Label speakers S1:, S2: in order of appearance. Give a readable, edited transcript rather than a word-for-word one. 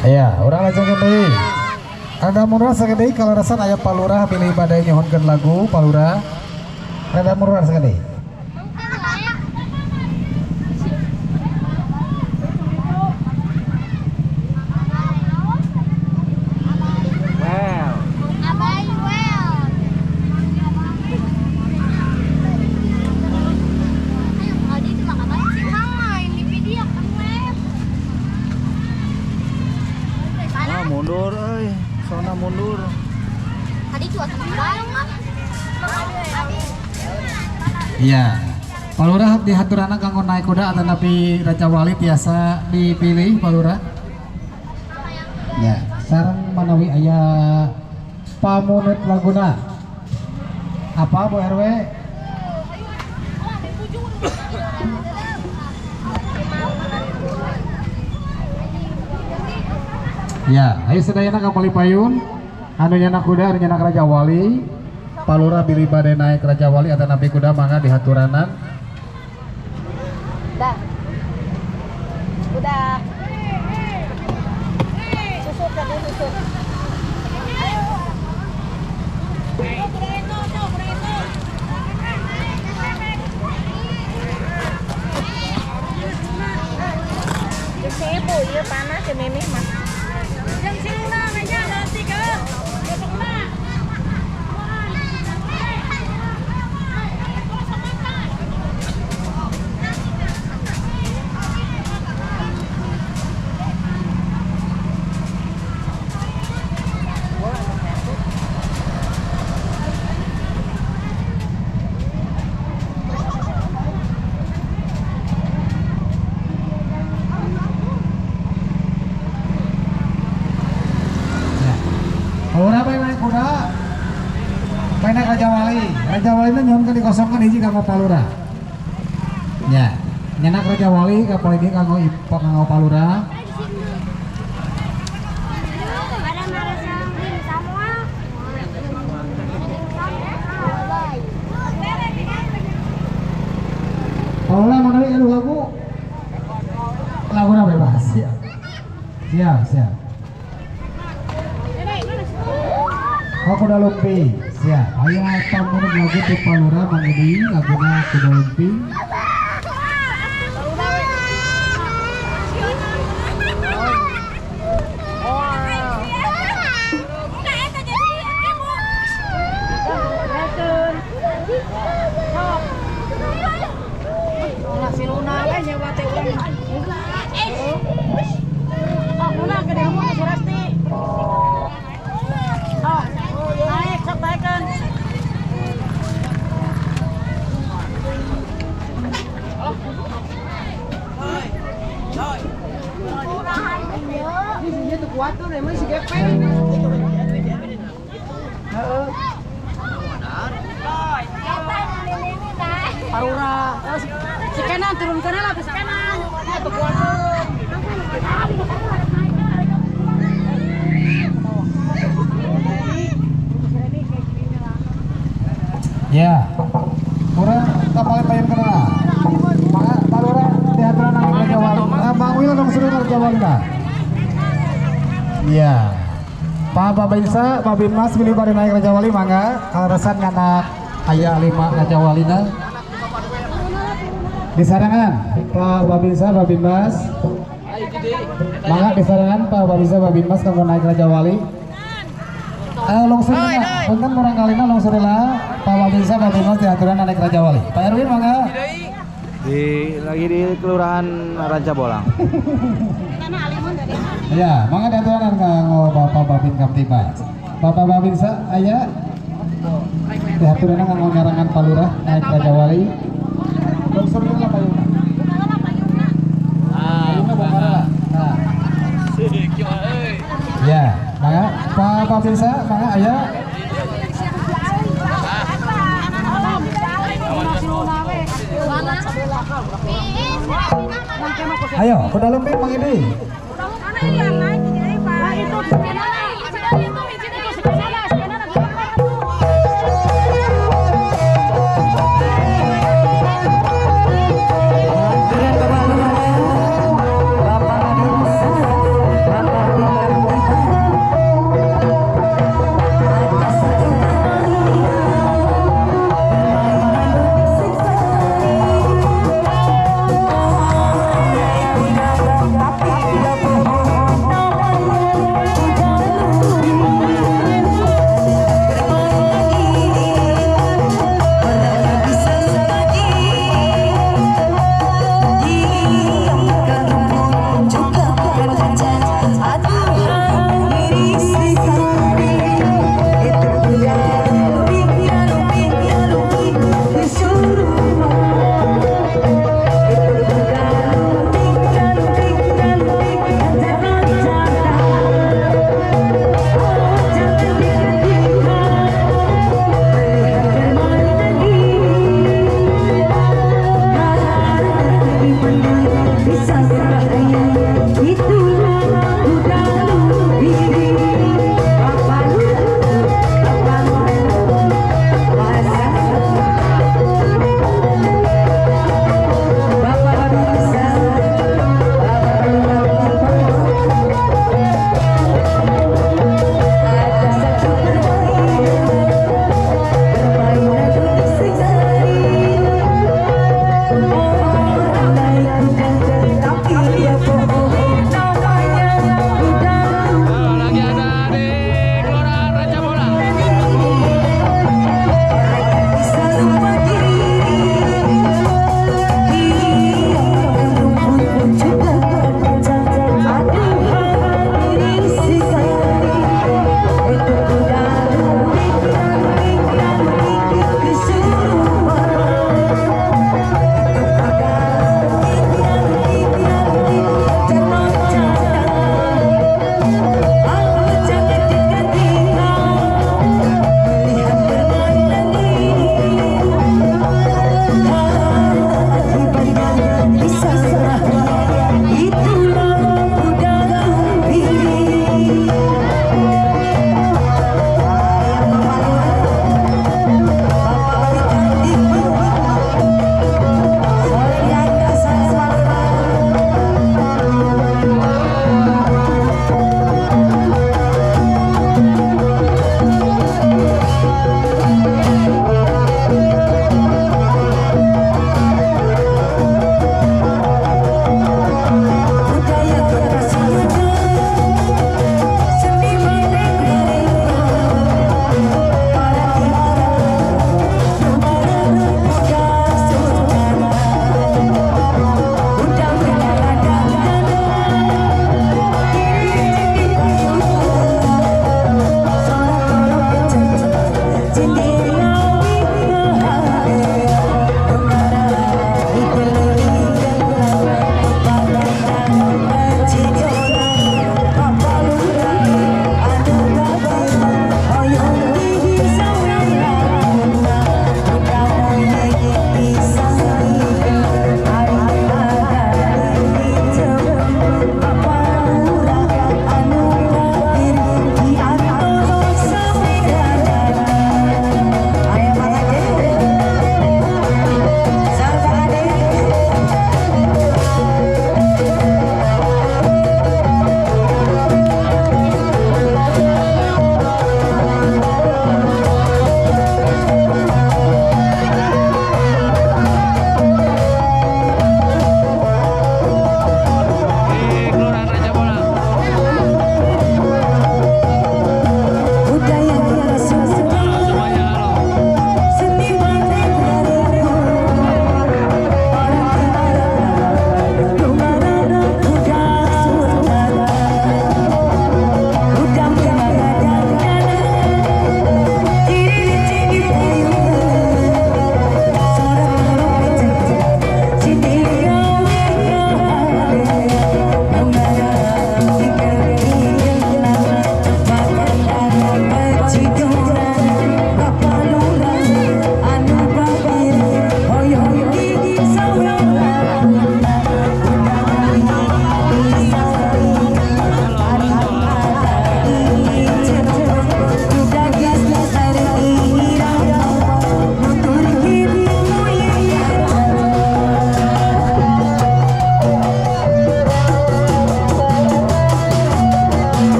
S1: Iya, urang lajengkeun deui. Rada mundur sakedeui kalarasan aya Palurah bilih bade nyuhunkeun lagu Palurah. Rada mundur sakedeui.
S2: Mundur euy, sona mundur.
S3: Tadi cuaca bareng.
S1: Iya. Palurah dihaturana kanggo naik kuda atanapi Raja Wali tiasa dipilih Palurah. Ya, sareng manawi aya pamunut laguna. Apa Bu RW? Ya, ayo sedayana ka Palipayun. Anu nyanak kuda, anu nyanak Raja Wali. Palurah bilih bade naik Raja Wali atanapi kuda mangga dihaturanan.
S3: Udah. Udah. Susut tadi susut. Ibu, iya panas ya mimi mah.
S1: Palurah bae naik kuda, bae naik Raja Wali. Raja Wali na nyuhunkeun dikosongkeun hiji kanggo Palurah. Ya, nyenak Raja Wali ka polisi kanggo ipok kanggo Palurah. Palurah manawi gaduh lagu, laguna bebas. Siap, siap, siap. Oh, kuda lumping, siap. Ayo pamunut lagu ti Palurah Mang Edi, laguna kuda lumping.
S4: Si kanan turun kanan lah, ke kanan.
S1: Ya, urang kapal payun kana. Maka Palurah diaturan nang Raja Wali. Mang Wil dong suruh Raja Wali lah. Iya. Pak Babinsa, Pak Bimas bilih bade naik Raja Wali mangga. Kaleresan nganak aya 5 Raja Walina. Disarangan Pak Babinsa, Pak Bimas. Mangga disarangan Pak Babinsa, Pak Bimas kanggo naik Raja Wali. Longsor lah, punten murang kalina longsor lah. Pak Babinsa, Pak Bimas diaturan naik Raja Wali. Pak Erwin mangga.
S2: Lagi di Kelurahan Ranca Bolang.
S1: Ya, mangga diaturan kanggo Bapak Babin Kamtibmas. Bapak Babinsa aya diaturan kanggo nyarangan Palurah naik Raja Wali. Longsor lah payungna. Payungna bongkar lah. Nah. Ya, mangga Pak Babinsa, mangga aya. Ayo, kuda lumping Mang Edi.